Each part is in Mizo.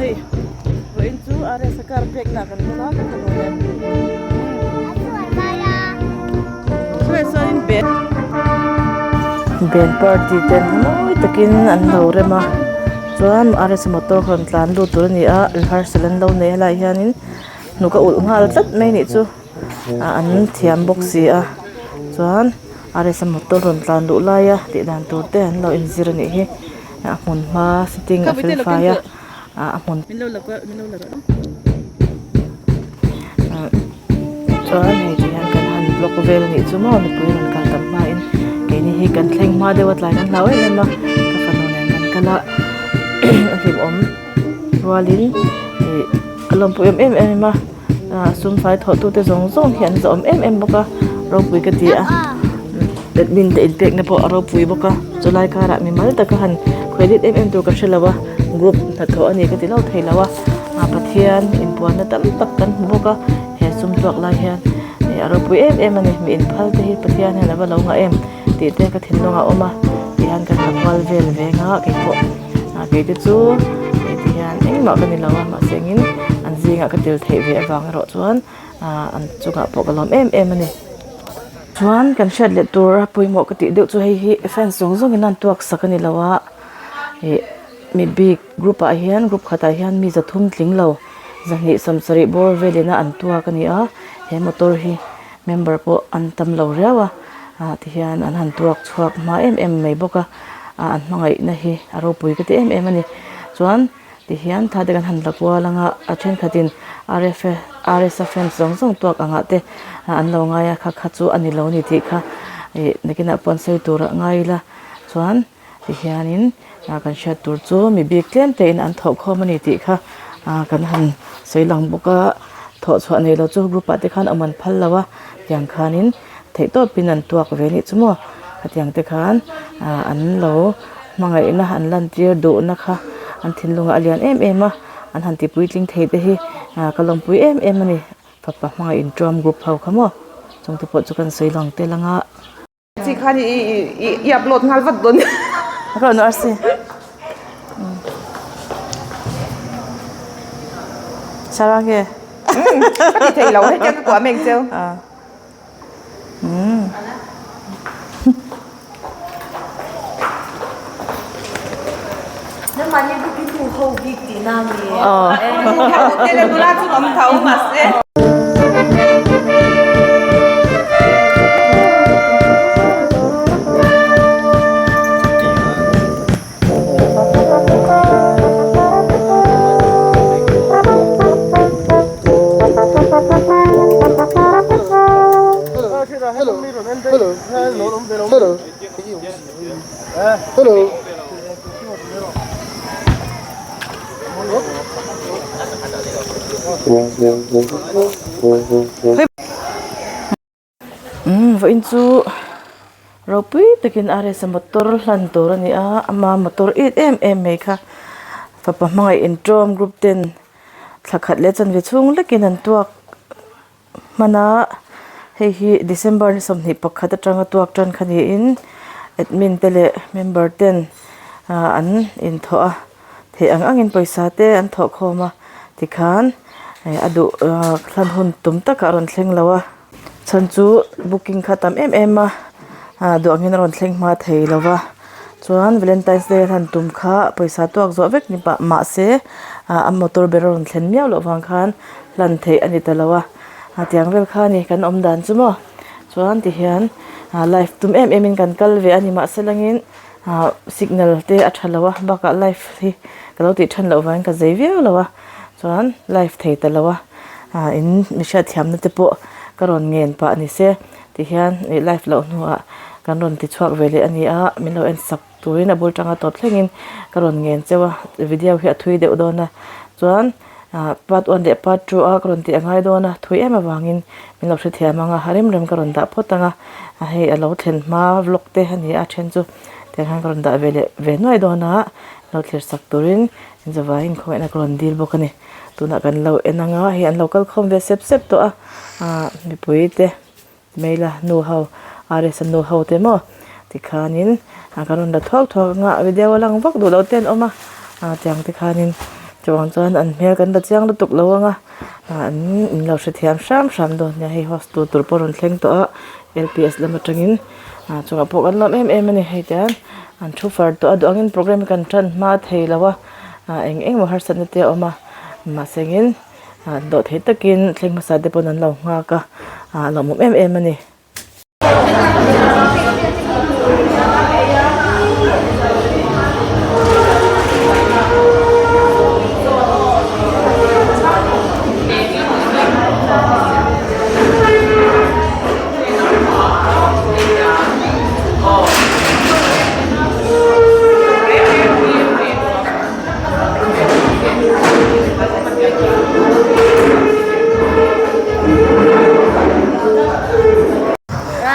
Hei vawiin chu RS a car pekna kan hmang a ka fanu nen. Chulai chuanin band band party ten mawi takin an lo rem a chuan RS a motor kha rawn tlan lut tur a ni a rehearsal an lo nei a helaiah hianin hnuk a ulh nghal tlat mai a nih chu ah an thiam bawk si a chuan RS a motor rawn tlan luh laia tih dan tur te an lo inzir a nih hi. A hmun hma sitting a fel fai a ah a hmun chuan hei ti hian kan han block vel a nih chu maw mipui rawn kal tam hmain keini hi kan thleng hma deuh a tlai kan hlau em em a ka fanu nen kan kal a a hlimawm rualin ih ka lawmpui em em em a ah sum fai thawh tute zawng zawng hi an zawm em em bawk a ropui ka ti a admin te inpekna pawh a ropui bawk a chulai karah mimal taka han credit em em tur ka hrelo a group hnathawh a ni ka ti lo thei lo a ah Pathian inpuanna tam tak kan hmu bawk a he sum tuak lai hian ih a ropui em em a ni mi inphal te hi Pathian hian a va lo ngah em tih te ka thinlung a awm a tihian kan la kual vel veng a keipawh ah kei te chu hei ti hian engmah ka ni lo a mahse engin an zingah ka tel theih ve avang erawh chuan ah an chungah pawh ka lawm em em a ni. Chuan kan hriat leh tur a pawimawh ka tih deuh chu hei hi fans zawng zawngin an tuak sak a ni lo a ih mi bik group ah hian group khatah hian mi zathum tling lo zahnih sawmsarih bawr velin a an tuak a ni a he motor hi member pawh an tam lo riau a ah tihian an han tuak chhuak hma em em mai bawk a ah an hmangaihna hi a ropui ka ti em em a ni chuan tihian thla te kan han la kual ang a a thenkhatin R F A R S a fans zawng zawng tuak angah te an lo ngai a kha kha chu a ni lo a ni tih kha ih nakinah pawh an sawi tur ah ngai ila chuan. Tihianin kan hriat tur chu mi bik tlem tein an thawh khawm a ni tih kha kan han sawi lang bawk a, thawh chhuah nei lo chu group ah te khan awm an phal lo a, tiang khanin theih tawpin an tuak ve nih chu maw khatiang te khan an lo hmangaihna an lantir duhna kha an thinlungah a lian em em a, an han ti puitling thei te hi ka lawmpui em em a ni, fapa hmangaih inṭawm group ho kha maw chungte pawh chu kan sawi lang tel ang a. Chi khan i i i upload nghal vat dawn. Ka rawn arsi. Sarah nge? Ka ti thei lo hetiang ka kuah mek cheu. Nangmahni group hi nu ho bik tihna a ni. Nu ho te leh nula chu awm tho mahse. Umm vawiin chu ropui takin RS a motor hlan tur a ni a ama motor it em em mai kha fapa hmangaih inṭawm group ten thla khat leh chanve chhung lekin an tuak. Hmana hei hi December ni 21 atanga tuak tan kha niin admin te leh member ten ah an inthawh a theih ang angin pawisa te an thawh khawm a tikhan a duh ah hlan hun tum takah a rawn thleng lo a chhan chu booking kha tam em em a ah duh angin a rawn thleng hma thei lo va chuan valentine's day a hlan tum kha pawisa tuak zawh vek ni pah mahse ah a motor ber a rawn thlen miau loh vang khan. hlan theih a ni ta lo a a tiang vel kha a ni kan awm dan chu maw chuan tihian ah live tum em em in kan kal ve a ni mahse langin ah signal te a tha lo a bakah live hi ka lo tih than loh vangin ka zei viau lo a chuan live thei ta lo a ah in mi hriatthiamna te pawh ka rawn ngen pah ni se tihian ih live loh hnuah kan rawn ti chhuak ve leh a ni a min lo en sak turin a bul tanga tawp thlengin ka rawn ngen cheu a video hi a thui deuh dawn a chuan ah part one leh part two a ka rawn tih a ngai dawn a thui em avangin min lo hrethiam ang a a rem rem ka rawn dah phawt ang a a hei a lo thlen hma vlog te a ni a then chu tiang hian ka rawn dah ve leh ve nuai dawn a lo thlir sak turin zavaiin khawngaihna ka rawn dil bawk a ni tunah kan lo en ang a hei an lo kal khawm ve sep sep tawh a ah mipui te. Hmela nu ho RS a nu ho te maw tikhanin a kan rawn la thuak thuak ang a video a lang vak duh loh te an awm a ah tiang te khanin. Chuvang chuan an hmel kan la chiang lutuk lo ang a an in lo hrethiam hram hram dawn nia hei host tu tur pawh a rawn thleng tawh a L P S lam atangin ah chungah pawh kan lawm em em a ni hei tian an thu far tawh a duh angin programme hi kan tan hma thei lo a ah eng eng emaw harsatna te a awm a mahse engin ah dawhthei takin thleng hmasa te pawn an lo nghak a ah a lawmawm em em a ni.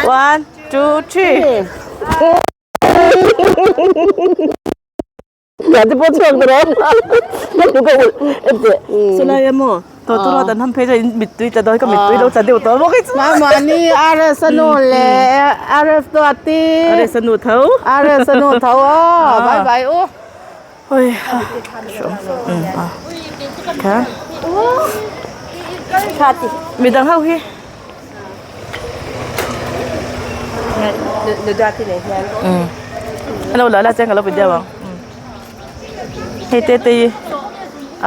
One, two, three. Ya te pawh chhuak ta rawh. Ka ka ulh ente. Chulai emaw to tu ruat an ham phei chuan in mittui tla dawn ka mittui lo tla deuh tawh bawk hi chu. Mahni RS a nu leh RS duati. RS a nu tho. RS a nu tho aw. Bye bye u. Oi ha a kha midang ho hi hello la la cheng ka lo video ang hei te te hi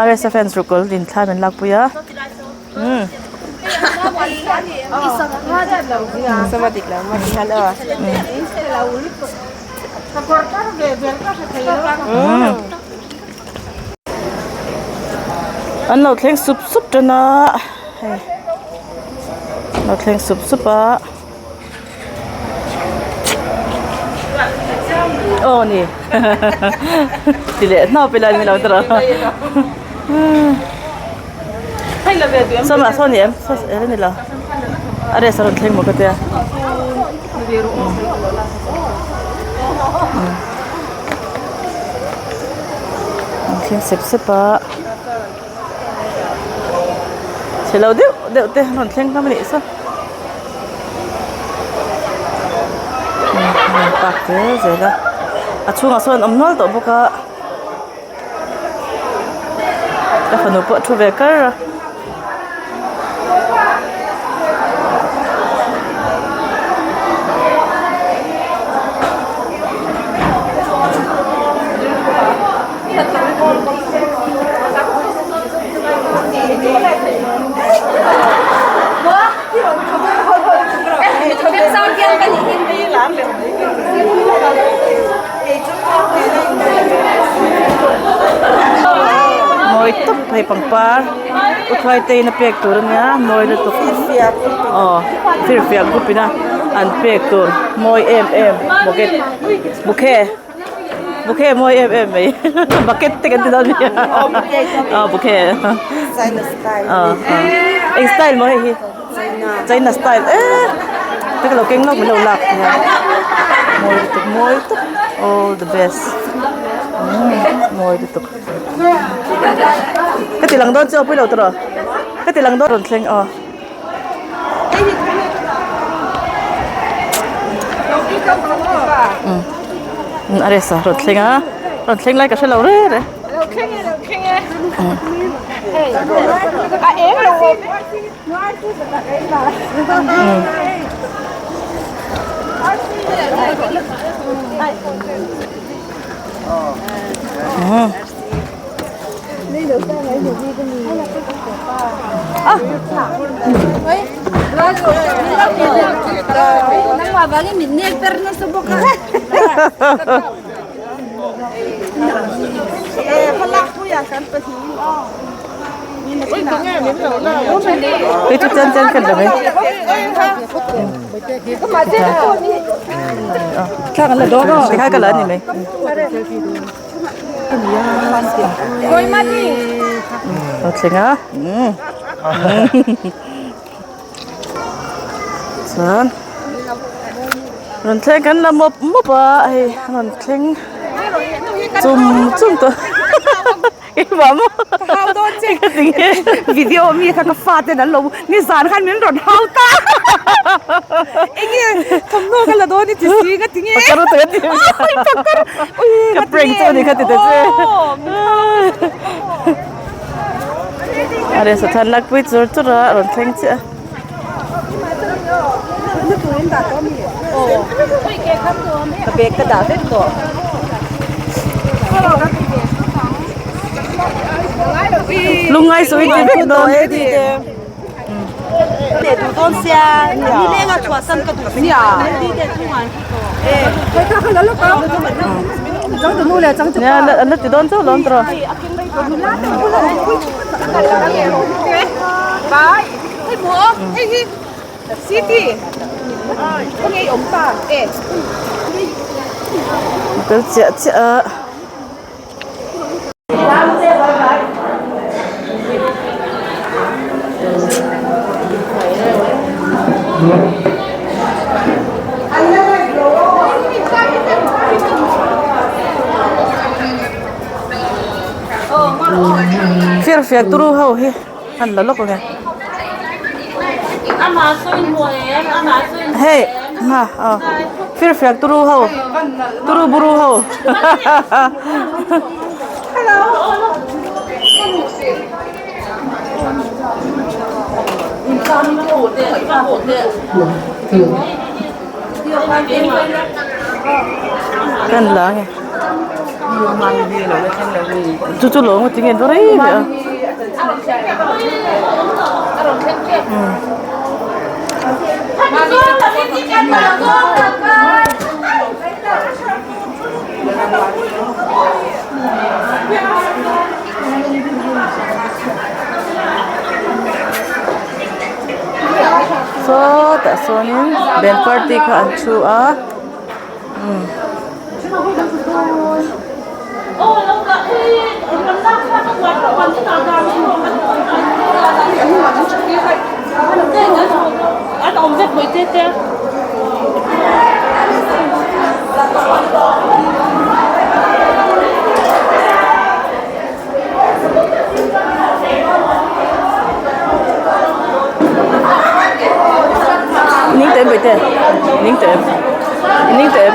R_S_A fans rukawlh din thla min lakpui a. An lo thleng sup sup tan a hei an lo thleng sup sup a aw ni ti leh hnau pe lai ni lo tawh sawmah saw ni em saw eng a ni lo a rest a rawn thleng maw ka tia. An thleng sep sep a chhe lo deuh deuh te an rawn thleng hlawm a nih saw an park zel zel a a chhungah sawn an awm nual tawh bawk a ka fanu pawh a thu ve kar a. Mawi tawp hei pangpar uthuai te in a pek tur ania mawi lutuk aw firfiak group in a an pek tur mawi em em bucket bouquet bouquet mawi em em mai bucket te kan ti dawn ania aw bouquet aw eng style maw hei hi china style eee te ka lo keng lawk min lo lak nia mawi lutuk mawi lutuk all the best mawi lutuk ka ti lang dawn chu a pui lo tawh ka ti lang dawn rawn thleng aw. A rest a rawn thleng a rawn thleng lai ka hre lo reng reng. Hei chu chen chen khat lo mai. Tikhan ka la a ni mai. Lo thleng a. Chuan rawn thleng kan la mawp mawp a hei rawn thleng chum chum tawh. Keimah maw? Ka hau dawn che. Ka ti nge. Video mi kha ka fa ten an lo nizan khan min rawn hau ta. Enge thawmhnaw ka la dawn i ti si nga ti nge. Pakar tak a ti. Oi pakar. Ui Ka prank chu a ni kha ti ta che. Aw min hau. A resa than lakpui chur chur a a rawn thleng chiah a. Ka bag ka dah vek tawh. Lungngai suh in ti vek dawn. Nia an la ti dawn chauh lawm tawh. Tel chiah chiah a. Firfiak turu ho hi an la lawk ang e. Hei ha aw firfiak turu ho turu buru ho Kan la nge chu chu lo ngawt tinge rei ve a. Sawtah sawnin band party kha an thu a umm. Ning teh em Bawihtei ning teh em ning teh em.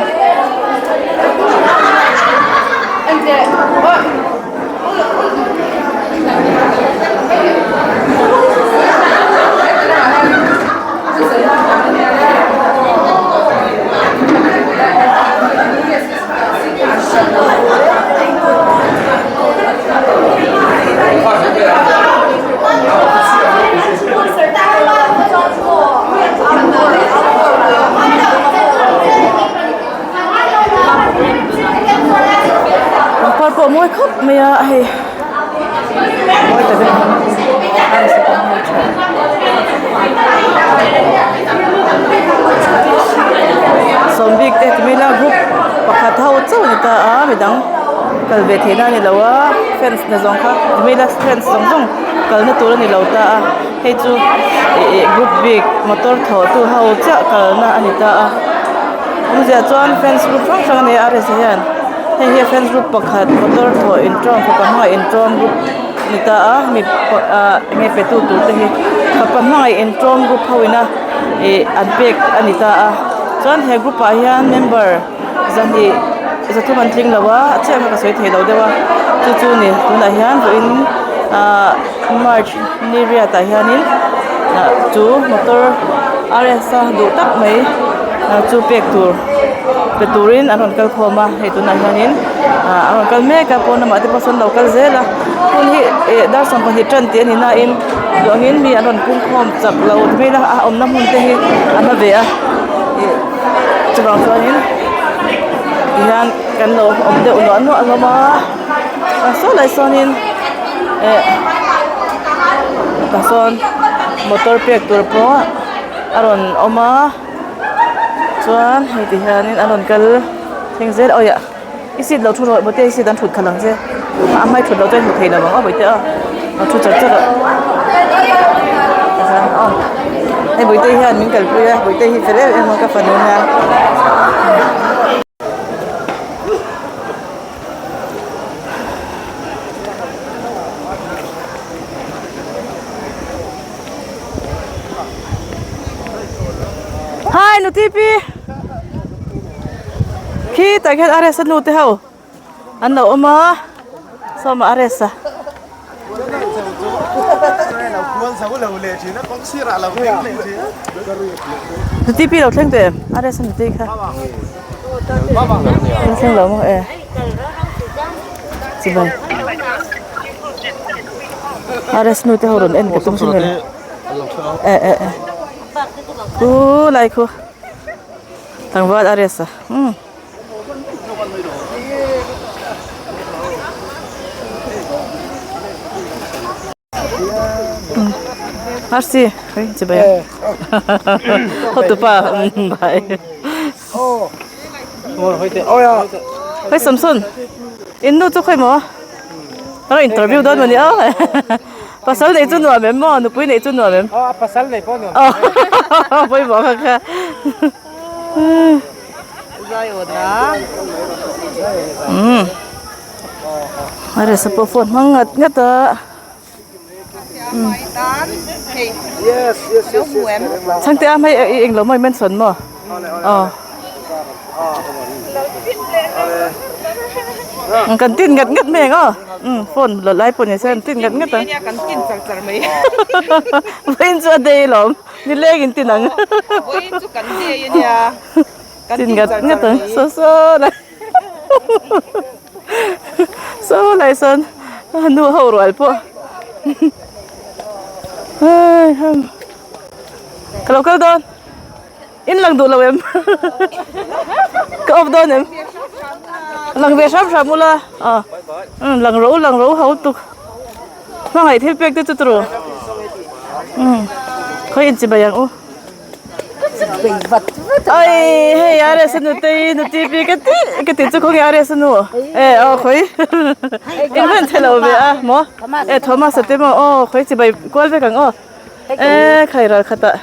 Pangpar pawh a mawi khawp mai a hei mawi ta vek sawm bik te tumila group pakhat ho chauh a ni ta a midang kal ve theihna a ni lo a fans na zawng kha tumila fans zawng zawng kalna tur a ni lo ta a hei chu ih group bik motor thawh tu ho chiah kalna a ni ta a awmzia chuan fans group hrang hrang a nei a rsa hian hei hi fans group pakhat motor thawh intawm fapa hmangaih intawm group a ni ta a mi ah enge pe tu tur te hi fapa hmangaih intawm group ho ina ih an pek a ni ta a chuan he group ah hian member zahnih zathum an tling lo a a chiah kha ka sawi thei lo deuh a chu chu ni tunah hian vawiin ah march ni riat ah hianin ah chu motor R S a duh tak mai ah chu pek tur pe turin an rawn kal khawm a hei tunah hianin ah an rawn kal mek a pawn lamah te pawh sawn an lo kal zel a hun hi eh dar 20 tan tih a ni nain duh angin mi an rawn pung khawm chak lo ti mai ila a awmna hmun te hi a hla ve a ih chuvang chuanin tihian kan lo awm deuh nuah nuah hlawm a a saw lai sawnin eh tah sawn motor pek tur pawh a rawn awm a chuan hei ti hianin an rawn kal thleng zel a awiah i seat lo thu rawh bawihte i seat an thut khalh ang che a hmai thut loh chuan i hmu thei lo ang aw bawihte aw lo thu char char rawh tikhan aw hei bawihte hian min kalpui a bawihte hi fel em em a ka fanu hian. Hi nu tipi khi tah khian R S a nu te ho an lo awm a sawma R S a. Nuti pi lo thleng teh em? A rest a nuti kha. La thleng lo maw e. Chibai. A rest nu te ho rawn en ka tum sin mawle. E e e. Khu lai khu. Tlangval a rest a. Umm. Arsi hei chibai hotupa bai hei Samson in nu chu khawi maw a interview dawn mawni a pasal nei chu nuam em maw nupui nei chu nuam em pasal nei pawh nuam pawimawh kha kha. Umm a resa pawh phone hmang ngat ngat a chhangte a hmei i englo maw i mention maw aw kan tin ngat ngat mai ang aw umm phone la lai pawh ni se an tin ngat ngat a vawiin chu a day alawm. Nileng in tin ang. Vawiin chu kan day a nia. Kan tin ngat ngat ang. So so lai. So lai sawn nu ho rual pawh. Hei ham. Ka lo kal dawn. In lang duh lo em? Ka off dawn em? Lang ve hram hram ula. Aw. Lang ro lang ro ho tuk. Hmangaih thil pek te chu turu. Umm. Khawi in chibai ang u. Ai hei RS nu te i nu TV ka ti ka ti chu khawnge RS nu. E aw khawi. In ven thelo ve a maw. E Thomas a te maw aw khawi chibai kual vek ang aw. E khai ral khatah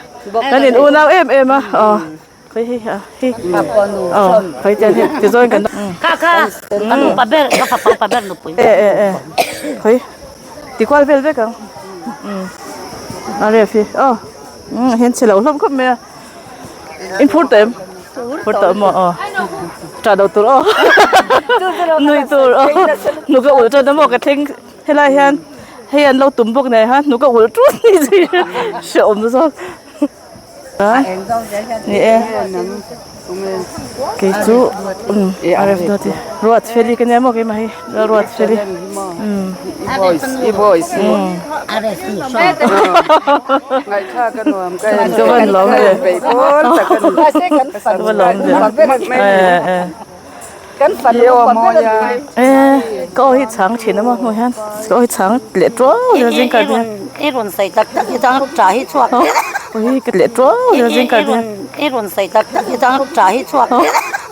kan in unau em em a aw. Khawi hei a hi aw khawi tiang hi tizawn kan Kha kha ka nupa ber ka fapa upa ber nupui. E e e khawi ti kual vel vek ang umm a ref hi aw umm hian chhe lo hlawm khawp mai a in phur tawh em phur tawh maw aw tah loh tur aw nui tur aw hnuk a ulh chuan a maw ka thleng helai hian hei an lo tum bawk nen khan hnuk a ulh tut ni zui hrehawm zawk. Ni e kei chu umm a ref dawt hi ruat feli ka nia maw keimah hi ruat feli umm ka van lawm ve ka van lawm ve e e. E ka aw hi chhang thin a maw hmuh hian ka aw hi chhang leh tuau zel zing kar hian I rawn sawi tak tak hi chuan tah hi chhuak aw hi ka leh tuau zel zing kar hian I rawn sawi tak tak hi chuan tah hi chhuak aw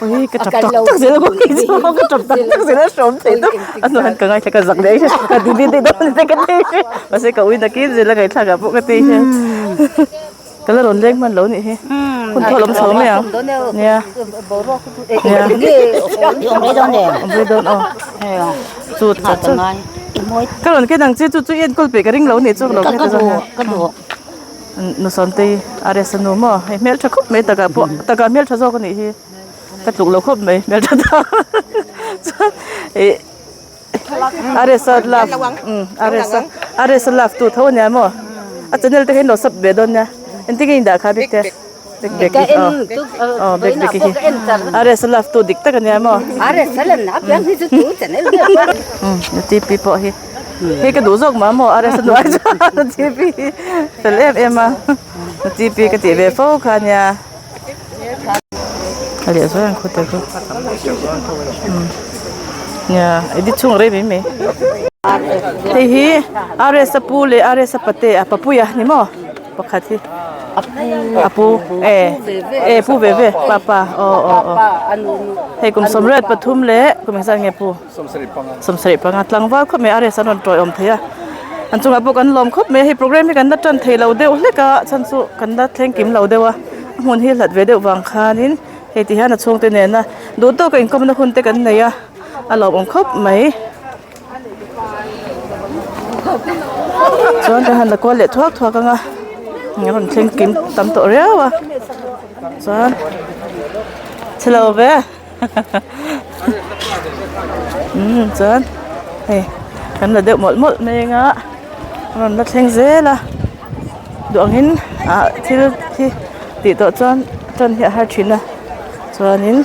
hi ka tap tak tak zel a maw kei chu ka tap tak tak zel a hrawm thei tawp a hnuah hian ka ngaithla ka zak leh ka ti ding ding dawn ka ti mahse ka ui nakin zel a ngaihthlak ah pawh ka ti hian. Ka la rawn leng hman lo nih hi. Hun thawl awm chho mai ang. Nia. Nia. Awm rei dawn aw. Chu chu chu. Ka rawn ken ang che chu chu i enkawl peih ka ring lo nih chu ka lo khen ta zawk hian. Nu Sawmtei RS a nu maw hei hmeltha khawp mai takah pawh takah hmeltha zawk a nih hi. Ka tluk lo khawp mai hmeltha ta. Chuan ih RS a love umm RS a RS a love tu tho a nia maw a channel te kha in lo sub ve dawn nia engtin nge in dah kha bik te bik bek hi aw aw bik bek hi RS a love tu dik tak a nia maw umm TP pawh hi hei ka duh zawk mah maw RS a hnuai chuan TP hi fel em em a TP ka tih ve fo kha a nia. A leh zuai ang khawte chu nia edit chhung a rei mai mai hei hi RS a pu leh RS a pate a papuia ni maw pakhat hi a pu e e pu ve ve papa aw aw aw hei kum sawmriat pathum leh kum engzat nge pu. Sawmsarih panga tlangval khawp mai a rest an rawn tawiawm thei a an chungah pawh kan lawm khawp mai a hei program hi kan la tan thei lo deuh hlek a chhan chu kan la thleng kim lo deuh a a hmun hi hlat ve deuh vang khanin hei ti hian a chhungte nena duh tawka inkawmna hun te kan nei a a lawmawm khawp mai chuan kan han la kual leh thuak thuak ang a a rawn thleng kim tam tawh riau a chuan chhe lo ve. Umm chuan hei kan la deuh mawlh mawlh mai anga a rawn la thleng zel a. Duh angin ah thil hi tih tawh chuan tan hi a har thin a chuanin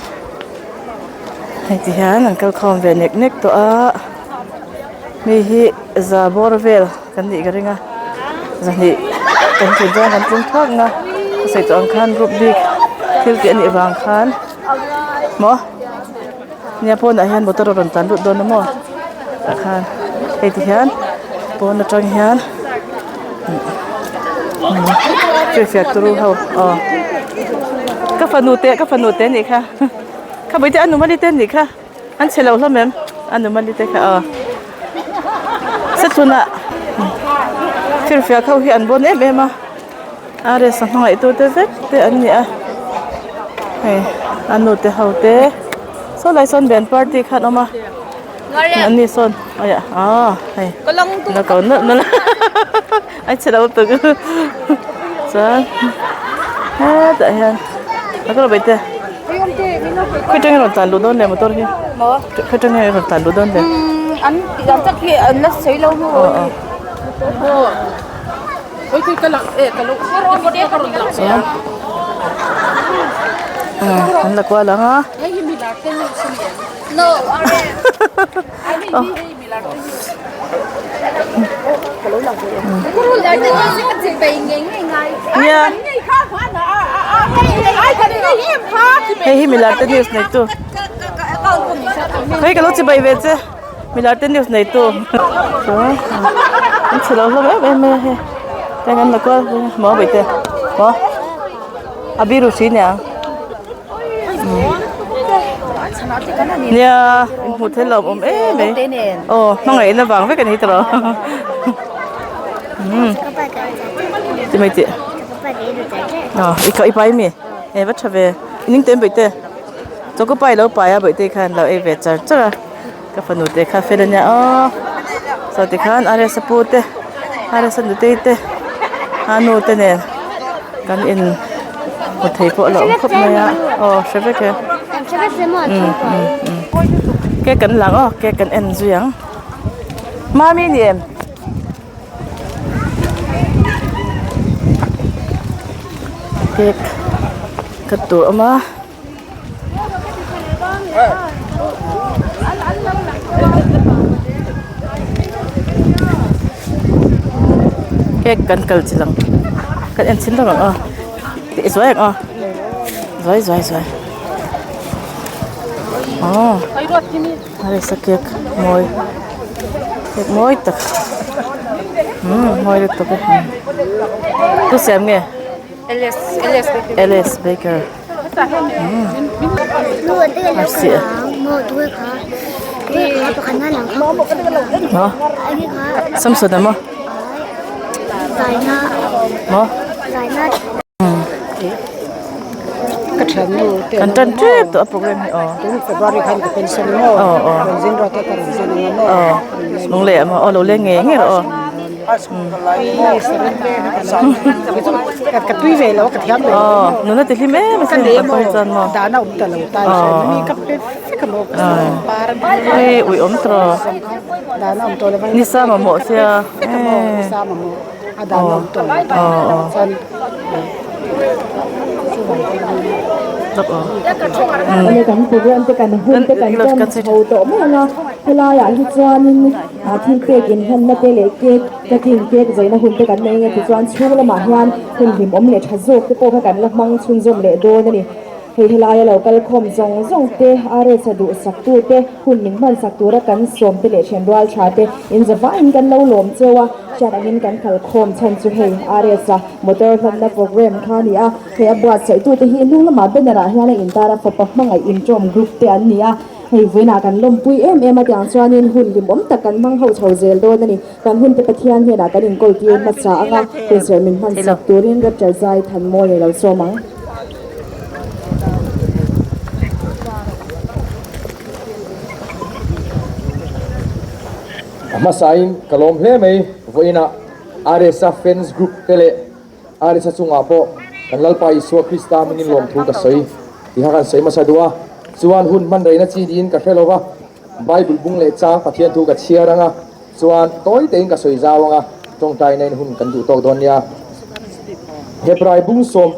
hei ti hian an kal khawm ve nek nek tawh a mi hi za bawr vel kan nih ka ring a zahnih kan tlin chuan kan tlung phak na a sawi tawh ang khan group bik thil tih a nih vang khan maw nia pawnah hian motor a rawn tlan lut dawn a maw tah khan hei ti hian pawn atang hian firfiak turu ho aw ka fanu te ka fanu te anih kha kha bawihte a numali te anih kha an chhe lo hlawm em a numali te kha aw sethlunah firfiak ho hi an bawn em em a. RS a hmangaih tu te vek te an ni a hei a nu te ho te saw lai sawn band party kha an awm a an ni sawn aia aw hei la ko nawlh nawlh a ai chhe lo tuk chuan hetah hian a kawr bai te khawi atangin rawn tlan luh dawn le motor hi khawi atangin rawn tlan luh dawn le An la kual ang a. Nia. Hei hi milar te news nei tu. Hei ka lo chibai ve che. Milar te news nei tu. An chhe lo hlawm em em mai a hei. Heng an la kual maw bawihte maw a biru hri nia. Nia inhmuh theih lo awm em mai. Aw hmangaihna vang vek a ni tawh. Ti mai tih. Aw i pai mi e va tha ve ning te bawihte. Choka pai lo pai a bawihte khan lo ei ve char char a. Ka fanu te kha fel ania aw saw tikhan RS a pu te RS a nutei te a nu te nen kan in hmu thei pawh a lo awm khawp mai a aw hre vek e umm umm umm cake kan lang aw cake kan en zui ang mami ni em. Cake ka tur awm a. Cake kan kal chi lang kan en chhin hlawm ang aw tih zuai ang aw zuai zuai zuai aw aresa cake mawi cake mawi tak umm mawi lutuk e tu siam nge ls baker. Samson emaw maw kan tan tep tawh a program hi aw aw aw aw lunglei ah maw aw lo leng ngei ngei rawh aw. Aw nuna ti hlim em asin a pawi chuan maw hei ui awm tawh nisa mamawh sia aw aw aw. Kan program te kan hun te kan tan chho tawh mai ang a helaiah hi chuanin. Ah thil pek inhlanna te leh cake cutting cake zaina hun te kan nei ang e tichuan chhung lamah hian hun hlimawm leh tha zawk te pawh kha kan la hmang chhunzawm leh dawn a ni. Hei helaia lo kal khawm zawng zawng te RS a duhsak tu te hun min hmansak tura kan sawm te leh thian rual tha te in za vaiin kan lo lawm cheu a, hriat angin kan kal khawm chhan chu hei RS a motor hlanna program kha a ni a, hei a buatsaih tu te hi hnung lamah banner ah hian a intar a fapa hmangaih intawm group te an ni a. Hei vawiinah kan lawmpui em em a tiang chuanin hun hlimawm tak kan hmang ho chho zel dawn a ni. Kan hunte Pathian hnenah kan inkawl tir hmasa ang a, hunserh min hman sak turin Rapture zai than mawi a lo sawm ang. A hmasain ka lawm hle mai vawiinah RSA fans group te leh RSA chungah pawh kan Lalpa Isua Krista hmingin lawmthu ka sawi tih kha kan sawi hmasa duh a, chuan hun hman reina chi niin ka hre lo va, Bible bung leh chang Pathian thu ka chhiar ang a, chuan tawi tein ka sawi zau ang a, tawngtainain hun kan duh tawk dawn nia. Hebrai bung 11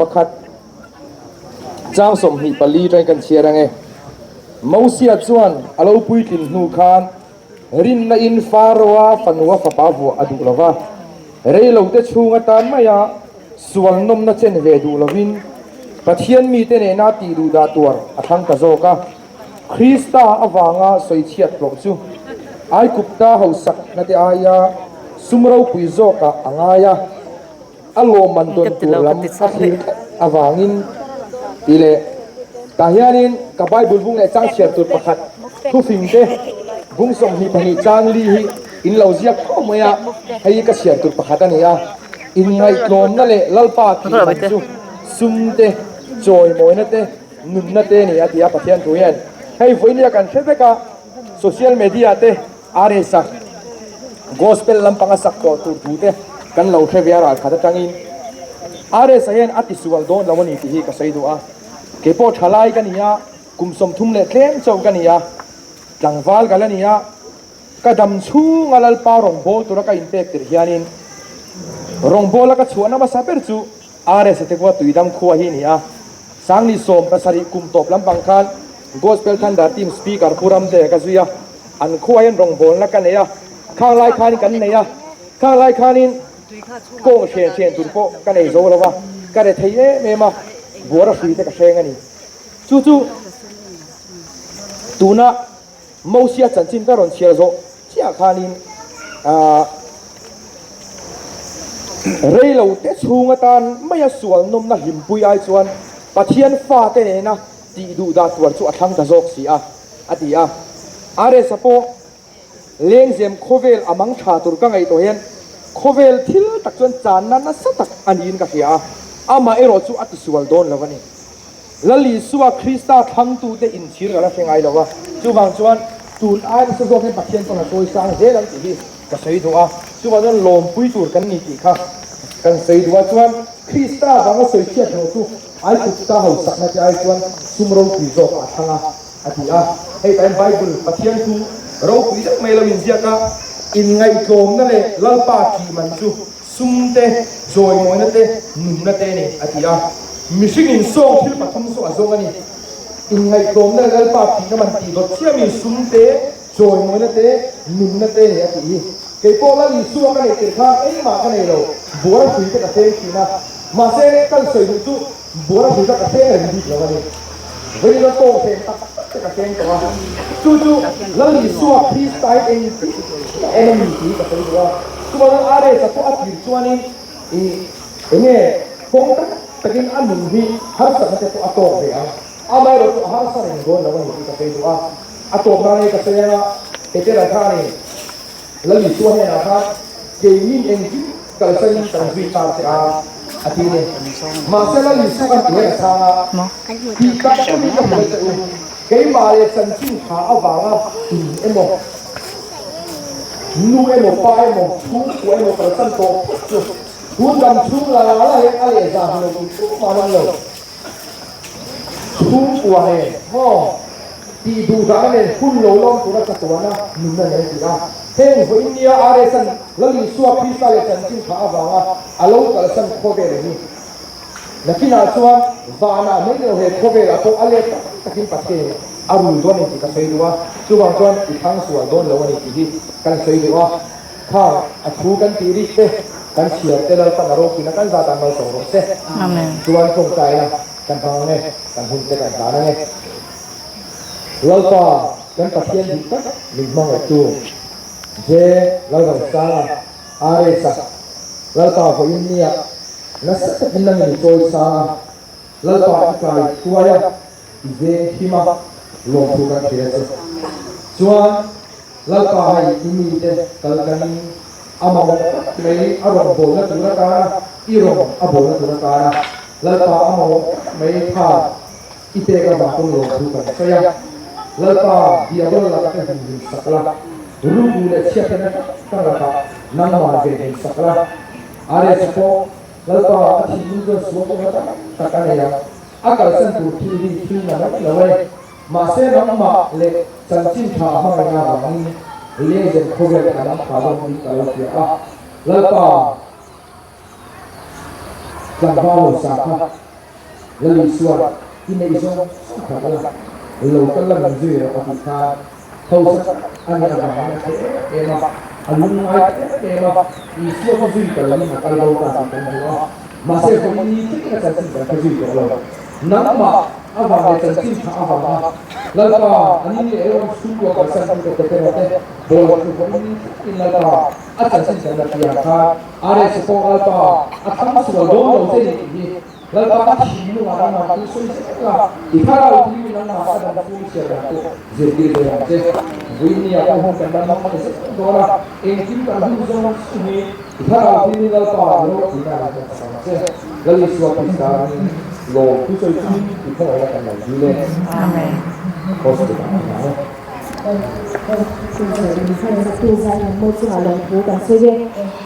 chang 24 atangin kan chhiar ange. Mosia chuan a lo puitlin hnu khan rinna in Pharaoh-a fanua fapa vuah a duh lova, reilote chhung atan maia sual nawmna chen ve duh lovin Pathian mite nena tih duh dah tuar a thlang ta zawk a. Krista avanga sawichhiat hlawh chu Aigupta hausak nate aia sum ropui zawkah a ngai a, a lawmman dawn tur lam a thlir tlat avangin tih leh tah hianin ka Bible bung leh chang chhiar tur pakhat thufing te bung 22 chang li hi in lo ziak khawp mai a, hei hi ka chhiar tur pakhat a ni a, inngaihtlawmna leh Lalpa tih man chu sum te, chawimawina te, nunna te a ni a ti a Pathian thu hian hei vawinia kan hre vek a social media te RS a gospel lampang a sak tawh tur thu te kan lo hre ve a ral khat atangin RS a hian a tisual dawn lo a ni tih hi ka sawi duh a keipawh thalai ka ni a kum 30 leh tlem chauh ka ni a tlangval ka la ni a ka dam chhunga Lalpa rawngbâwl tura ka inpek tirh hianin rawngbâwla ka chhuahna hmasa ber chu RS a te khua Tuidam khua hi a ni a, Sangni 17 kum tawp lampang khan Gospel Thunder Team Speaker Pu Ramte ka zui a, an khua hian rawngbawlna ka nei a, khang lai khanin kan nei a, khang lai khanin kawng hren hren tur pawh ka nei zo lo va, ka re thei em em a, buara hrui te ka hreng a ni. Chu chu tuna Mosia chanchin ka rawn chhiar zawh chiah khanin reilo te chhung atan maia sual nawmna hlimpui ai chuan Pathian fate nena tih duh dah tuar chu a thlang ta zawk si a, a ti a. RS-a pawh lengzem khawvel a mang tha tur ka ngaihtuah hian khawvel thil tak chuan channa nasa tak a niin ka hria a, amaherawh chu a tisual dawn lo a ni. Lal Isua Krista thlangtute inchhir ka la hre ngai lo a, chuvang chuan tun ai nasa zawk hian Pathian pawn a chawi sang zel ang tih hi ka sawi duh a, chuvang chuan lawmpui tur kan ni tih kha kan sawi duh a, chuan Krista vanga sawi chhiat hlawh chu Aigupta hausakna te ai chuan sum ropui zawk a thlang a, a ti a. Hei tah hian Bible Pathian thu ropui deuh mai lo inziak a, inngaihtlawmna leh Lalpa tih man chu Sum te, chawimawina te, nunna te a ni, a ti a. Mihring in sawng thil pathum chu a zawng a ni. Inngaihtlawmna leh Lalpa thihna man tih dawt chiamin sum te, chawimawina te, nunna te a ni, a tih hi. Kei pawh Lal Isua ka neih tirh khan engmah ka nei lo, buara hrui te ka hreng thin a. Mahse, ka sawi duh chu buara hrui kha ka hreng reng bik lo a ni. Vawiin a tawng hreng tak tak te ka hreng tawh a, chu chu Lal Isua Krista hi engtin a awm a ni tih hi ka sawi duh a. Chuvangin RS-a pawh a tir chuanin ih enge kawng tak takin a nun hi harsatna te pawh a tawk ve ang, amaherawh chu a harsa reng dawn lo a ni tih ka sawi duh a. A tawp nan hei ka sawi anga Petera khanin Lal Isua hnenah khan keinin engkim kalsanin kan zui ta che a, a ti ni. Mahse Lal Isua khan tih hian a chhang a, Tih tak takin ka hrilh che u, keimah leh chanchin tha avanga in emaw, nu emaw, pa emaw, chhungkua emaw kalsan tawh phawt chu tun dam chhung la la hian a leh zah hmu lo tur tumah an awm lo. Chhungkua nen maw tih duh dahna nen hun lo lawm tura chatuana nunna nen a ti a. Heng vawiin nia RS-a'n Lal Isua Krista leh chanchin tha avanga a lo kalsan khawvel a ni. Nakinah chuan vanah mai lo he khawvelah pawh a let tak takin Pathianin a rul dawn a ni tih ka sawi duh a, chuvang chuan i thlang sual dawn lo a ni tih hi kan sawi duh a. Kha a thu kan tih rik te, kan chhiar te Lalpan a ropuina kan zat ah malsawm rawh se. Chuan tawngtaina kan hmang ang e, kan hun te kan hlan ang e. Lalpa kan Pathian duh tak min hmangaihtu J. Lalransanga, RS-a, Lalpa vawiin nia nasa takin nang in i chawi sang a, Lalpa i kai hruai a, i veng him a, lawmthu kan hria che. Chuan Lalpa hei i mite kal kanin a mamawh tak mai a rawn bawlna tur atana i rawn a bawlna tur atana Lalpa a mamawh tak mai kha i pek avang pawn lawmthu kan sawi a. Lalpa diabol laka ka himhim sak la, rukru leh chhiatna tak tak lakah nangman ve him sak la. RS pawh Lalpa a thinlung chuan sual tawhna tak tak a nei a, a kalsan tur thil hi thil na mai lo e. Mahse nangmah leh chanchin tha hmangaihna avangin lengzem khawvel a lam tha dawn tih ka lo hria a, Lalpa. Tlangval lo sa kha Lal Isuan i neih zawng zawng kha la, lo kal la min zui rawh a tih khan hausa tak a nih avangin a hreh em em a, a lungngai ta em em a, Isua chu zui ta lovin a kal bo ta tih kan hmu a, mahse vawiin ni thlengin a chanchin kan hre zui tawh lo. Nangmah avang leh chanchin tha avanga Lalpa a ni leh erawh chhungkua kalsan tu te Petera te bawl chu vawiin ni thlengin Lalpa a chanchin kan la piang khan RS pawh Lalpa a thlang sual dawn lo che ni tih hi Lalpa ka thinlungah nangmah chu sawi zel a, i thlarau tui nangmah ka dam chhung chhiar dan pawh zirtir ve ang che. Vawinia pawh hun kan la hmang ta zel dawn a, engkim kan hun zawng zawng hi i thlarau tui Lalpa i ropui nan kan chak ang che. Lal Isua Krista ringin lawm thu sawi chungin i khawngaihna kan lo dil e. Amen. Hospital ah kan awm e.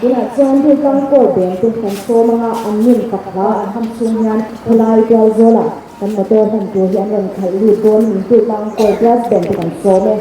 Tunah chuan Durtlang Court beng te kan sawm anga an nun fak hla an ham chung hian khawlai tual zawlah kan motor hman tur hi an rawn khalh lut dawn min Durtlang Court brass band te kan sawm e.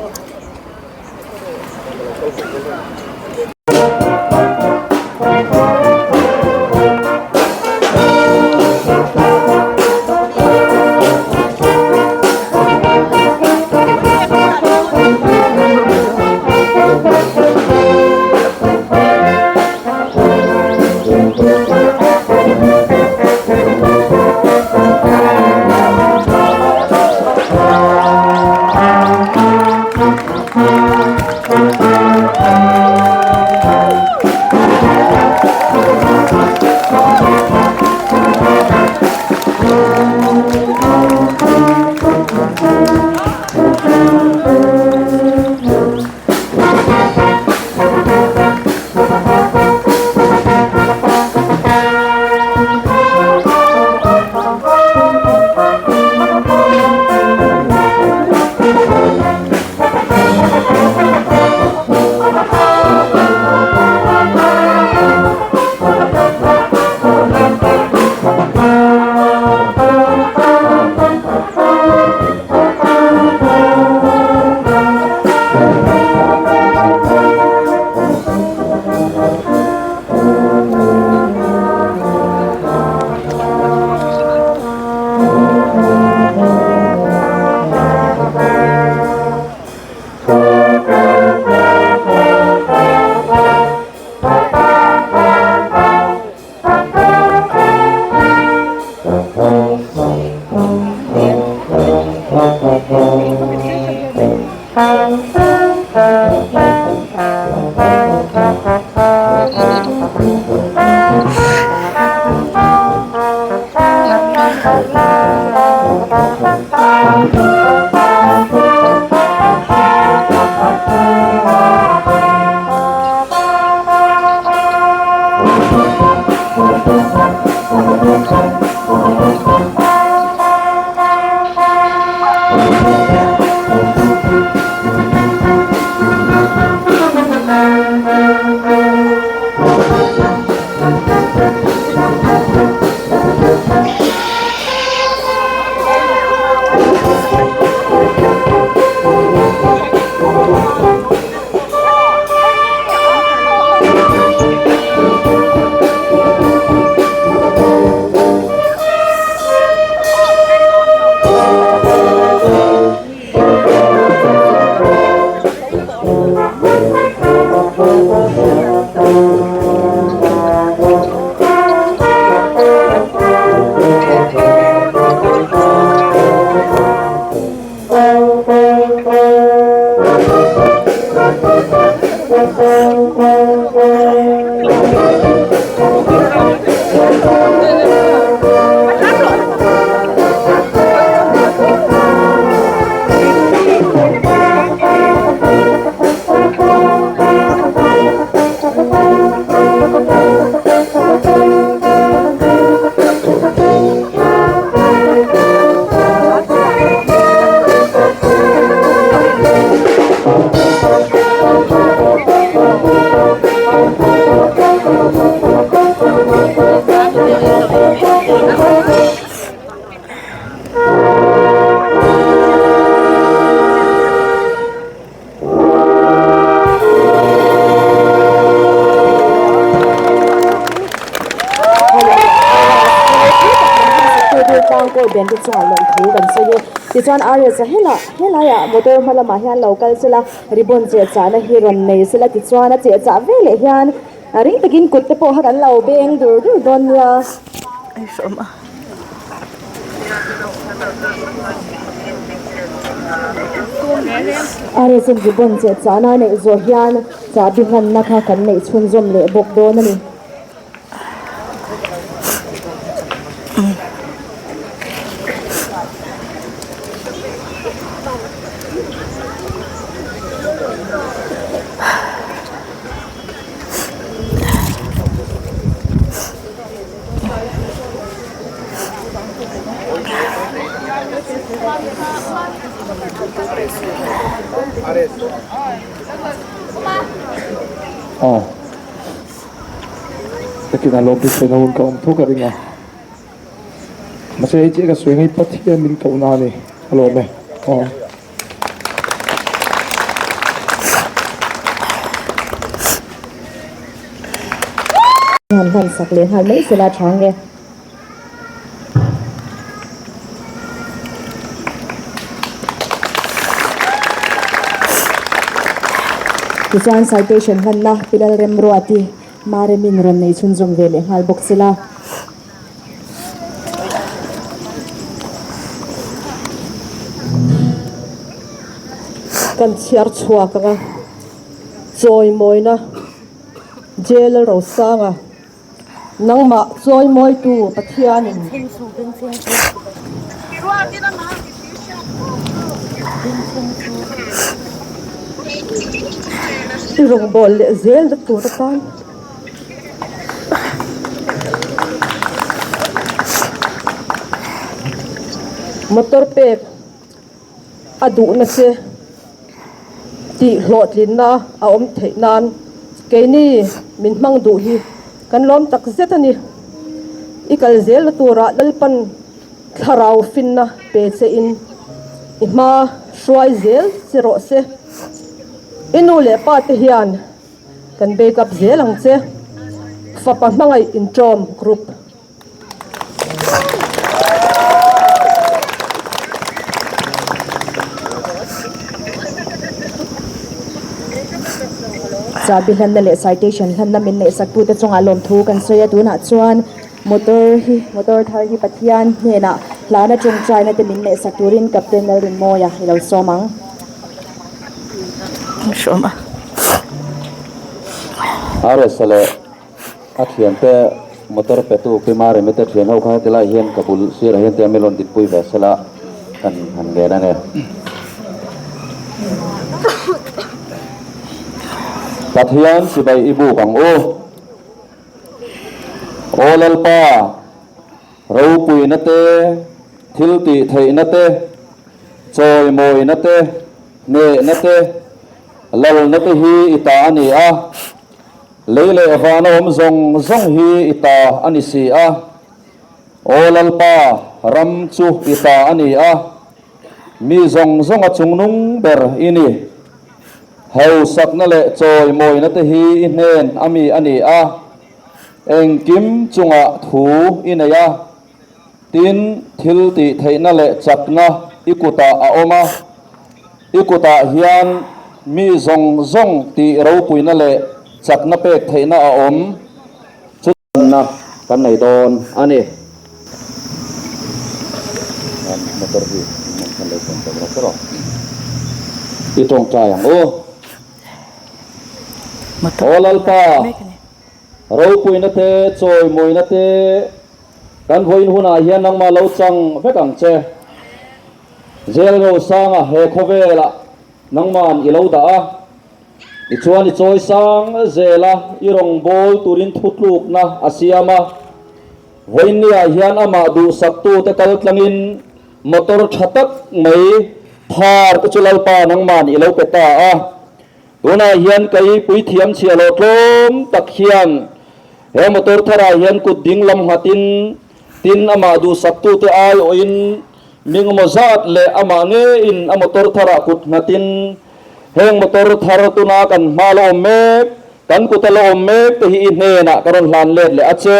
Kuangkawi band te chungah lawmthu kan sawi e. Tichuan RS a helah helaiah motor hma lamah hian lo kal sela ribbon cheh chahna hi rawn nei sela tichuan a cheh chah veleh hian ring takin kut te pawh kha kan lo beng dur dur dawn nia. RS in ribbon cheh chahna a neih zawh hian chahbi hmanna kha kan neih chhunzawm leh bawk dawn a ni. Takin a lawm thisen a hun ka awm tho ka ring a mahse hei chiah ka sawi ang hi Pathian min koh na a ni a lawm e aw. Han hman sak leh nghal mai sela chang e. Tichuan citation hmanna Pilal Remruati Maremin rawn nei chhunzawm ve leh nghal bawk sela. Kan chhiar chhuak ang a, chawimawina Jail Rosanga. Nangmah chawimawitu Pathianin. I rawngbâwl leh zêl na tûr atân. Motor pêk a duhna che tih hlawhtlinna a awm theih nan keini min hmang duh hi kan lawm tak zet a ni. I kal zelna turah Lalpan thlarau finna pe che in i hma hruai zel che rawh se. I nu leh pa te hian kan backup zel ang che. Fapa hmangaih inṭawm group. Chahbi hlanna leh citation hlanna min neihsak tute chungah lawmthu kan sawi a tunah chuan motor hi motor thar hi Pathian hnenah hlana tawngtaina te min neihsak turin Captain Lalrinmawia i lo sawm ang. RS leh A thiante motor petu Pima Remete thian ho kha heti lai hian ka bul sirah hian tia mi rawn dinpui ve sela kan han ngen a ni. Pathian sipai i buk ang u. Aw Lalpa, ropuina te, thil tih theihna te, chawimawina te, hnehna te, lalna te hi i ta a ni a. Lei leh vana awm zawng zawng hi i ta a ni si a. Aw Lalpa, ram chu i ta a ni a, mi zawng zawnga chungnung ber i ni. Hausakna leh chawimawina te hi i hnen a mi a ni a, engkim chungah thu i nei a, tin, thil tih theihna leh chakna i kutah a awm a. I kutah hian mi zawng zawng tih ropuina leh chakna pek theihna a awm. Chutanna kan nei dawn a ni. I tawngtai ang u. Aw Lalpa, ropuina te, chawimawina te kan vawiin hunah hian nangmah lo chang vek ang che. Zel Rosanga he khawvelah nangman i lo dah a, tichuan i chawi sang zel a, i rawngbâwl turin thutlukna a siam a. Vawiinniah hian amah duhsaktute kal tlangin motor tha tak mai thar te chu Lalpa nangman i lo pe ta a. Tunah hian kei puithiam chhiah loh tlawm tak hian he motor tharah hian kut ding lam nghatin Tin, amah duhsaktute aiawhin mingmaw zat leh amah ngeiin a motor tharah kut nghatin, Heng motor thar tuna kan hma la awm mek, kan kuta la awm mek te hi i hnenah ka rawn hlan let leh a che.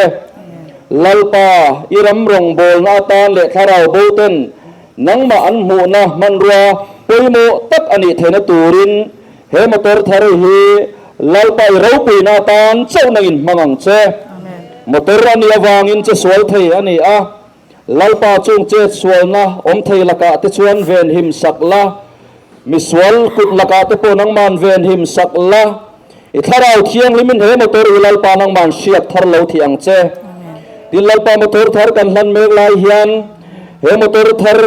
Lalpa, i ram rawngbawlna atan leh thlarau bo ten nangmah an hmuhna hmanrua pawimawh tak a nih theihna turin he motor thar hi Lalpa i ropuina atan chauh nangin hmang ang che. Motor a nih avangin che sual thei a ni a, Lalpa chung chet sualna awm thei lakah te chuan venhim sak la, Misual kut lakah te pawh nangman venhim sak la, i thlarau thianghlimin he motor hi Lalpa nangman hriak thar lo thih ang che. Tin, Lalpa motor thar kan hlan mek lai hian he motor thar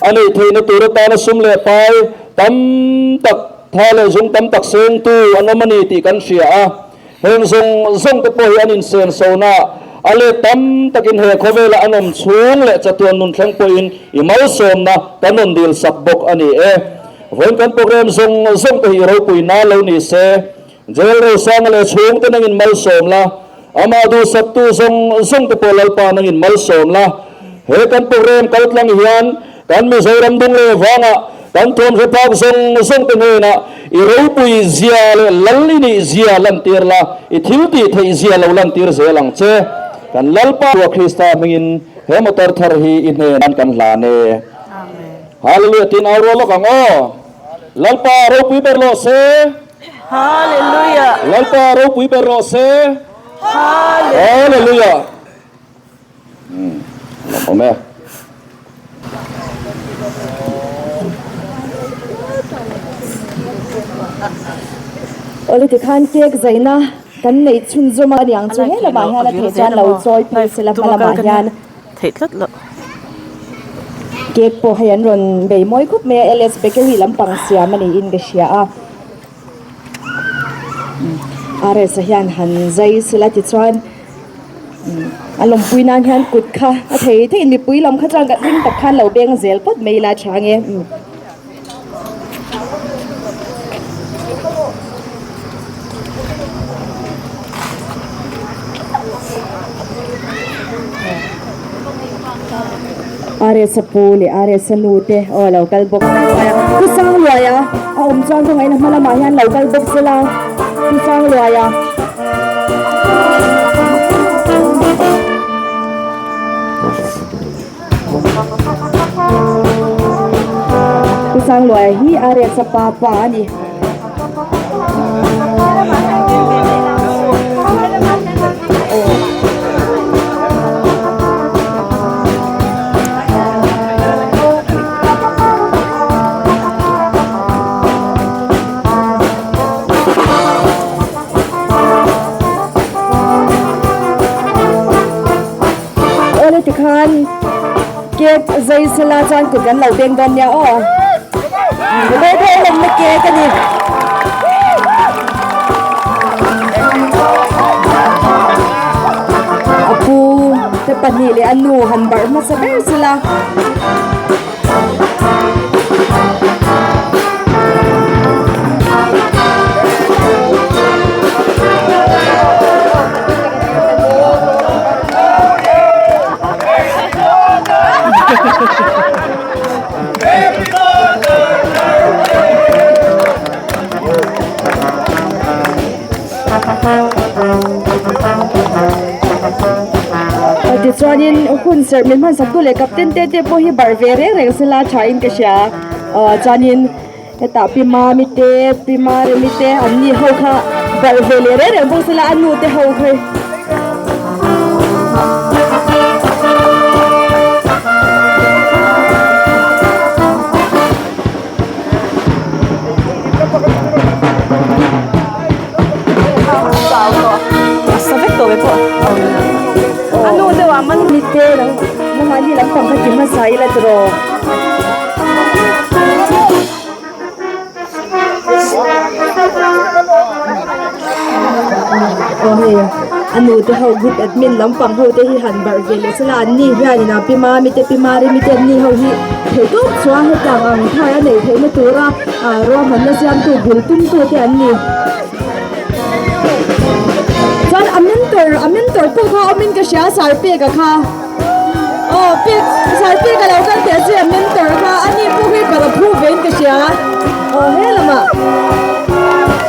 a neih theihna tur atana sum leh pai tam tak, tha leh zung tam tak sengtu an awm a ni tih kan hria a. Heng zawng zawng te pawh hi an insenso-na a let tam takin he khawvela an awm chhung leh chatuan nun thleng pawhin i malsawmna kan rawn dil sak bawk a ni e. Vawiin kan program zawng zawng te hi i ropui na lo ni se. Jail Rosanga leh chhungte nangin malsawm la, amah duhsaktu zawng zawng te pawh Lalpa nangin malsawm la. He kan program kaltlang hian Kan Mizoram dung leh vangah kan thuamhre phak zawng zawng te hnenah i ropui zia leh lal i nih zia lantir la, i thil tih theih zia lo lantir zel ang che. Kan Lalpa Isua Krista hmingin he motor thar hi i hnenan kan hlan e. Hallelujah tiin au rual lawk ang aw. Lalpa ropui ber rawh se. Hallelujah. Lalpa ropui ber rawh se. Hallelujah. Umm lawmawm e. Awle tikhan cake zaina kan neih chhunzawm a niang chu he lamah hian a theih chuan lo chawi phei sela hma lamah hian cake pawh hei an rawn bei mawi khawp mai a LS bakery lampang siam a niin ka hria a RS-a hian han zai sela tichuan. A lawmpui nan hian kut kha a thei theiin mipui lam kha chuan kan ring tak khan lo beng zel phawt mai ila tha nge. RS-a pu leh RS-a nu te aw a lo kal bawk Pu Sangluaia a awm chuan kawngaiin a hma lamah hian lo kal bawk sela Pu Sangluaia. Pu Sangluaia hi RS-a pa pa a ni. Awle tikhan cake zai sela chuan kut kan lo beng dawn nia aw. Birthday lawmna cake a ni. A pu te pahnih leh a nu han barh hmasa ber sela. Tichuanin hun serh min hmansak tu leh captain te te pawh hi barh ve reng reng sela thain ka hria chuanin hetah pi mami te pi maremi te an ni ho kha barh ve leh reng reng bawk sela a nu te ho kha. A nu te ho group admin lampang ho te hi han barh ve leh sela an ni hianin a pi mami te pi marimi te an ni ho hi theihtawp chuan hetiang ang thar a neih theihna tura ah ruahmanna siamtu bul tumtu te an ni. Chuan a mentor a mentor pawh kha awmin ka hria Sarpeka kha aw pek Sarpeka lo kal teh che a mentor kha ani pawh hi ka lo phu vein ka hria aw he lamah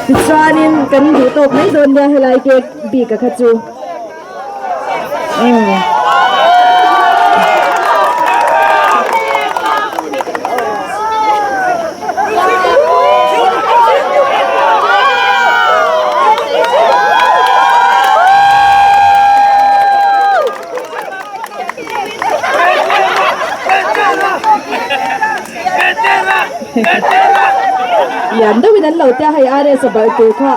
tichuanin kan duh tawk mai dawn nia helai cake bik a kha chu. Umm. Lian deuhin an lo tia hei RS a balh tur kha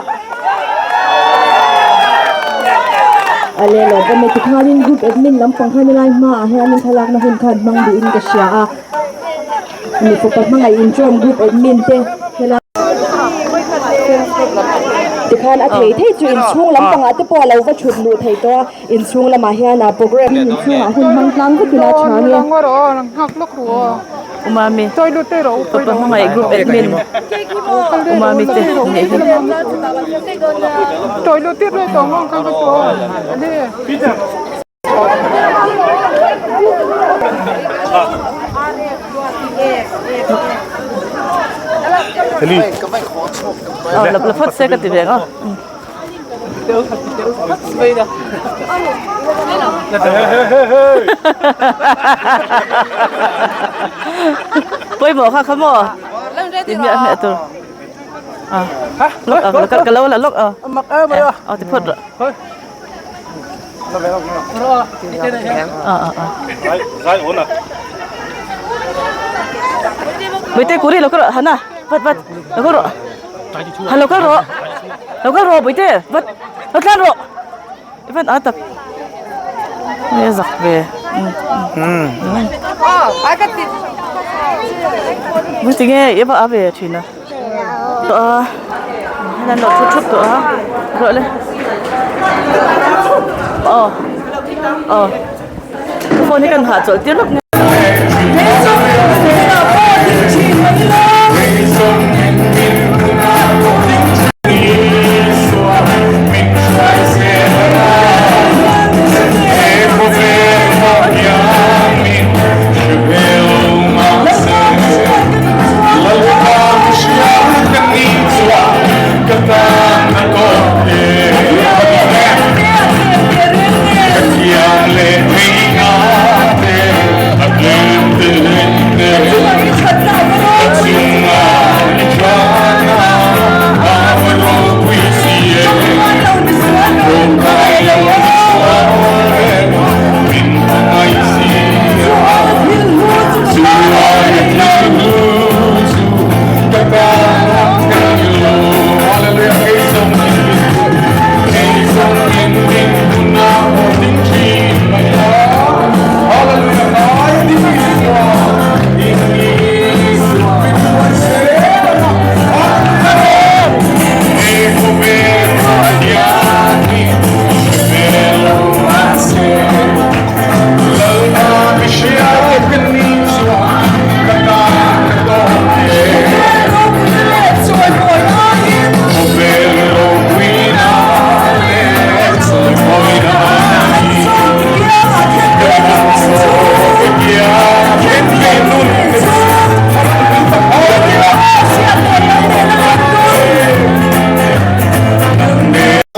a leh lo awm e tikhanin group admin lampang khan helai hmaah hianin thlalakna hun khan hmang duhin ka hria a mi fapa hmangaih intawm group admin te helai tikhan a thei thei chu inchhung lampangah te pawh a lo va thut luh thei tawh a. Inchhung lamah hian a program inchhungah hun hmang tlang vek ila tha nia. Umami Fapa hmangaih group admin Umami te nih hi. La phawt se ka ti ve ang a. Pawimawh kha kha maw ti hmiah hmiah tur a lawk a ka lo la lawk a a ti phawt rawh a a a Bawihte kuri lo kal rawh Hana vat vat lo kal rawh. Ha lo kal rawh lo kal rawh bawihte vat lo tlan rawh i van a tak nge zak ve um tinge i va a ve thin a tawh a hian an lo thu thup tawh a rawh le aw aw phone hi kan hahchawlh tir lawk nge.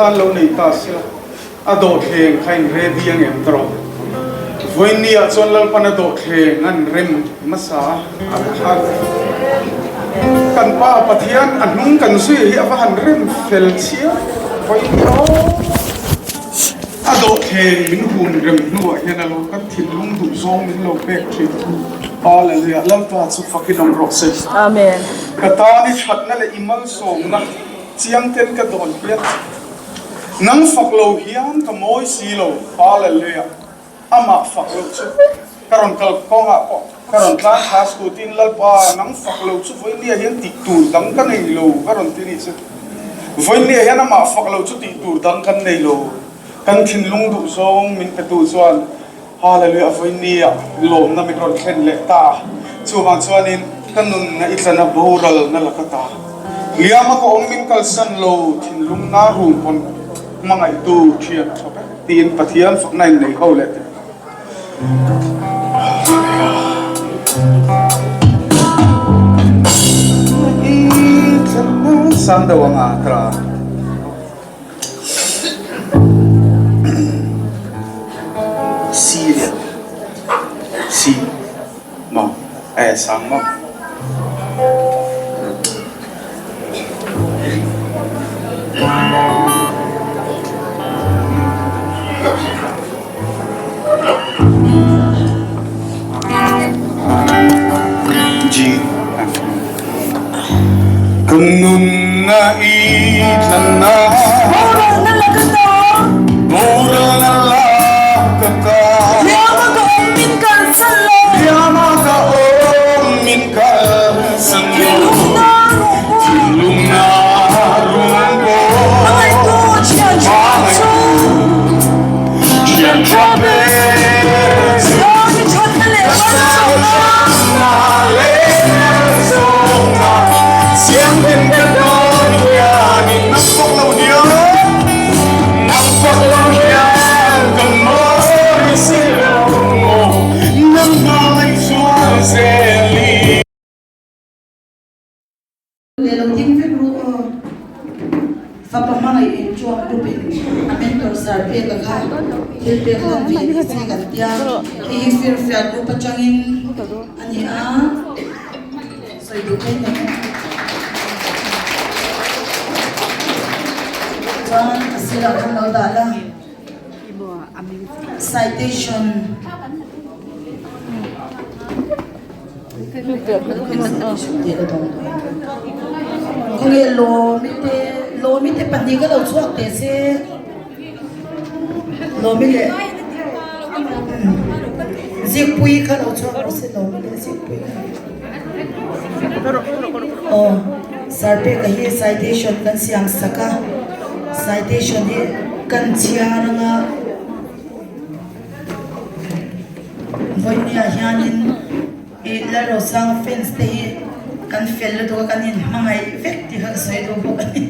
Khan lo nei ta sila a dawhthleng kha in ready ang em ta rawh. Vawiinni ah chuan Lalpan a dawhthleng an rem hmasa a khan kan Pa Pathian a hnung kan zui hi a va han rem fel chiang vawiinni aw. A dawhthleng min hun rem hnuah hian a lo kan thinlung duh zawng min lo pek thin. Hallelujah Lalpa chu fakin awm rawh se. Amen. Ka tan i thatna leh i malsawmna chiang ten ka dawn hian nang fak lo hian ka mawi si lo. Hallelujah Amah fak loh chu ka rawn kal kawngah pawh ka rawn tlan thla scooty in Lalpa nang fak lo chu vawinia hian tih tur dang ka nei lo ka rawn ti ni chu. Vawinia hian amah fak lo chu tih tur dang kan nei lo. Kan thinlung duh zawng min petu chuan Hallelujah vawinia lawmna min rawn thlen leh ta. Chuvang chuanin ka nunna i tlana boral na laka ta. Hliama ka awm min kalsan lo thinlung na rum pawn hmangaihtu thian tha vek tiin Pathian fakna in nei ho leh teh. Sang deuh anga tra. RS ang maw. G F Ka nunna i thlanna Boralna laka ta Boralna laka ta Hliama ka awm min kalsan lo Hliama ka awm min kalsan lo Thinlungna rum pawh Thinlungna rum pawh Hmangaihtu thian tha chu Thian tha ber chu Ka thatna leh malsawmna Thatna leh malsawmna Siamten ka dawn hianin Nang fak lo hian Nang fak lo hian Ka mawi si lo maw Nang hmangaih chuan zel i. Leh lo ding vek ru aw. Fapa hmangaih in chuak group in a mentor sir pek a kha thil pek hlan ve ni se kan tia. Hei hi firfiak group atangin a ni a, sawi duh mai mai. Chuan a sirah khan lo dah la. Citation. Khawnge Lawmi te Lawmi te pahnih ka lo chhuak teh se Lawmi leh Zikpuii kha lo chhuak rawh se Lawmi leh Zikpuii kha aw Sir Peka hi citation kan siam sak a citation hi kan chhiar anga. Vawinia hianin ih Lalrosanga fans te hi kan fel lutuk a kan inhmangaih vek tih kha ka sawi duh bawk a ni.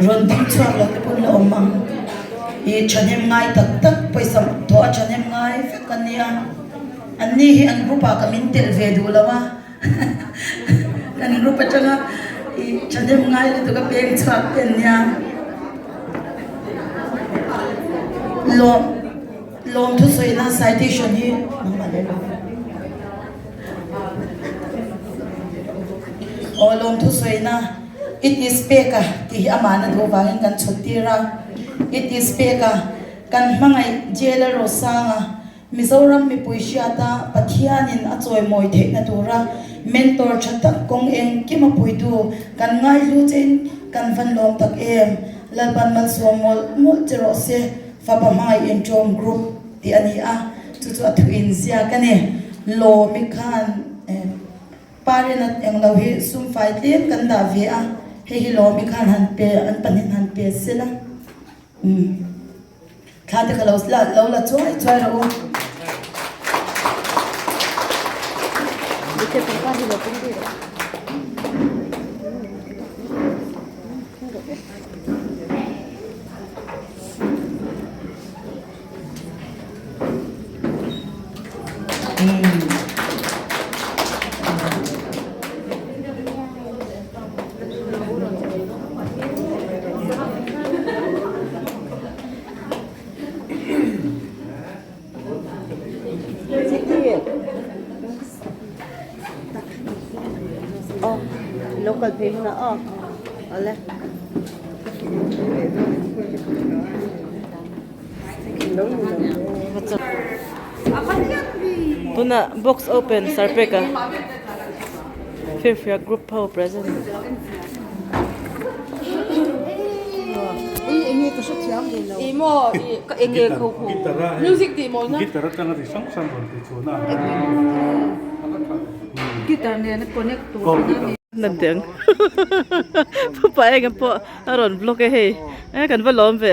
Rawn ding chhuak lo te pawh la awm ang. I thahnem ngai tak tak pawisa thawh a thahnem ngai vek a nia. An ni hi an group ah ka min telh ve duh lo a. Kan group atanga i thahnem ngai lutuk a peng chhuak te an nia. Lawm lawm thusawina citation hi nangmah leh lo. Aw lawm thusawina It is peka tih hi amahna duh vangin kan chhut tir a. It is peka kan hmangaih Jailer Rosanga Mizoram mipui hriata Pathianin a chawimawi theihna tura mentor tha tak kawng engkim a puitu kan ngaihlu chein kan van lawm tak em. Lalpan malsawm mawlh mawlh che rawh se Fapa hmangaih Intawm Group tih a ni a, chu chu a thuin ziak a ni. Lawmi khan Parent at eng lo hi sum fai tlem kan dah ve a, hei hi Lawmi khan han pe, an pahnih han pe sela. Umm. Thla te kha lo la lo la chuai chuai rawh u. Local phei hunah aw awle. Tunah box open sarpek a firfiak group ho present. Pupa eng pawh a rawn vlog e hei e kan va lawm ve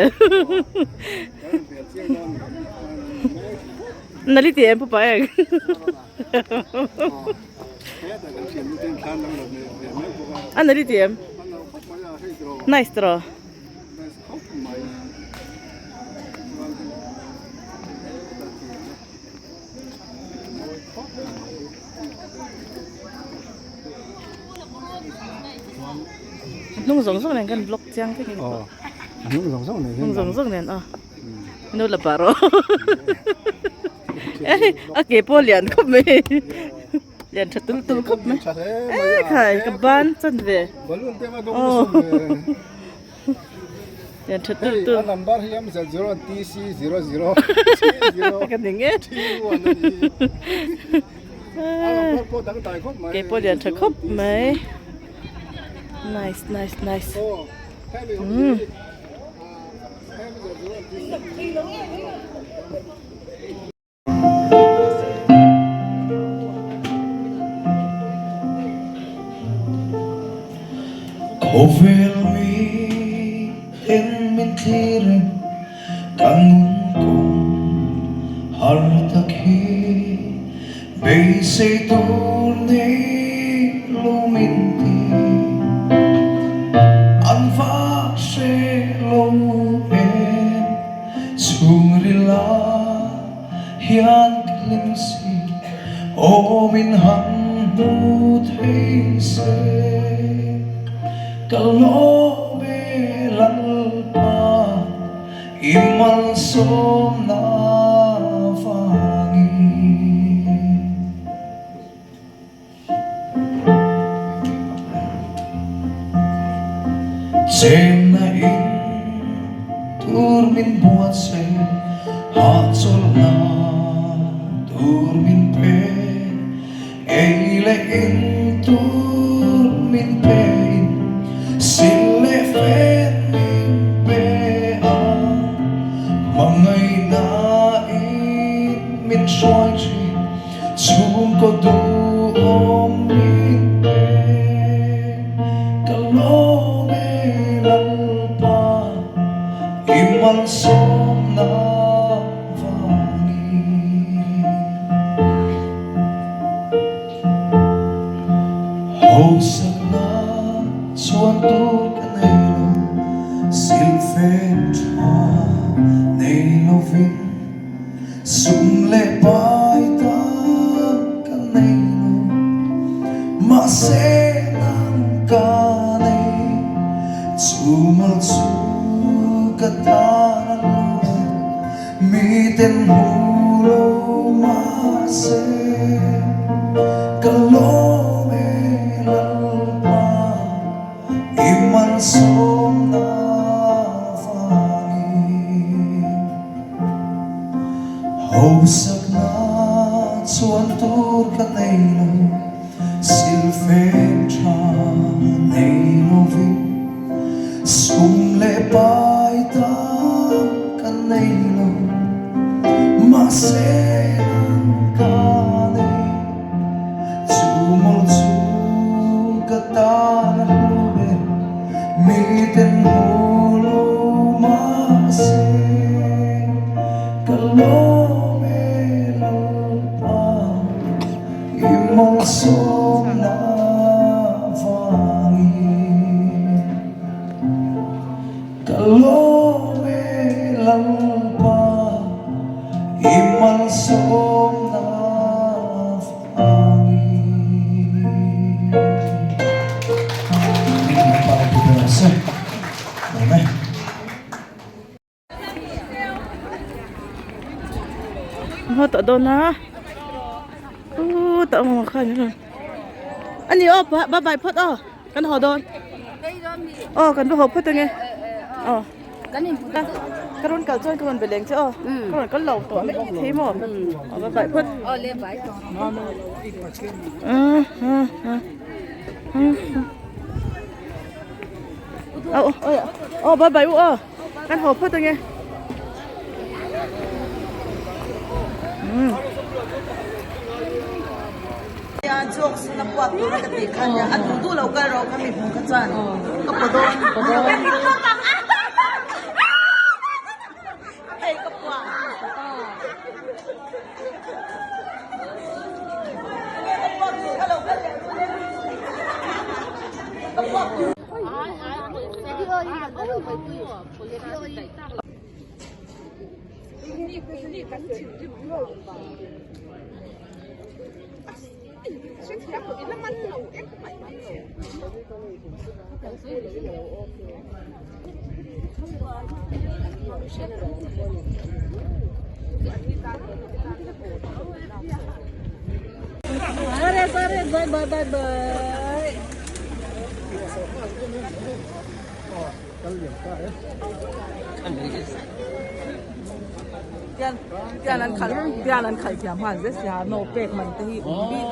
nali tih em pupa eng a nali tih em nice tiraw. hnung zawng zawng nen kan vlog chiang vek ang aw a hnung zawng zawng nen hnung zawng zawng nen aw nu la pah rawh a ke pawh lian khawp mai lian tha tul tul khawp mai e khai ka ban chan ve aw lian tha tul tul a number hi am zet zero T C zero zero ka ning e ke pawh lian tha khawp mai nice nice nice umm. Khawvel mi eng min thlir em ka nun kawng har tak hi beisei tur nei lo min ti an va hre lo em chhungril ah hian ka hlim si aw min han hmu thei se ka lawm e Lalpa i malsawmna vangin. Chenna in tur min buatsaih hahchawlhna tur min pe ei leh in tur min pe in sil leh fen min pe a hmangaihna in min hruai thin. Chhungkaw duhawm min pe ka lawm e Lalpa i malsawmna vangin. Hausakna chuan tur ka nei lo, silfen tha nei lovin. Sum leh pai tak ka nei lo, mahse nang ka nei. Chu mal chu ka tan a lo e, miten hmu lo mahse ka lawm e Lalpa. I malsawmna vangin hausakna chuan tur ka nei lo, silfen tha nei lovin sum leh pai tam ka nei lo, mahse nang ka nei. Chu mawl chu ka tan a hlu ber, miten hmu lo mahse ka lawm e Lalpa i malsawmna vangin. Ka lawm e Lalpa i malsawmna vangin. Min Lalpa ropui ber rawh se. Amen. Hma tawh dawn a u tah awm ang khan ani aw bye bye phawt aw. Kan haw dawn. Aw kan va haw phawt ange. Aw. Ka rawn kal chuan ka rawn be leng che aw. Ka rawn kal lo tawh mai thei maw. Aw va bai phawt. Aw le bai tawh. Aw aw aw bye bye u aw. Kan haw phawt ange. Tian an khalh thiam nghal zet sia no pek man te hi awm bik.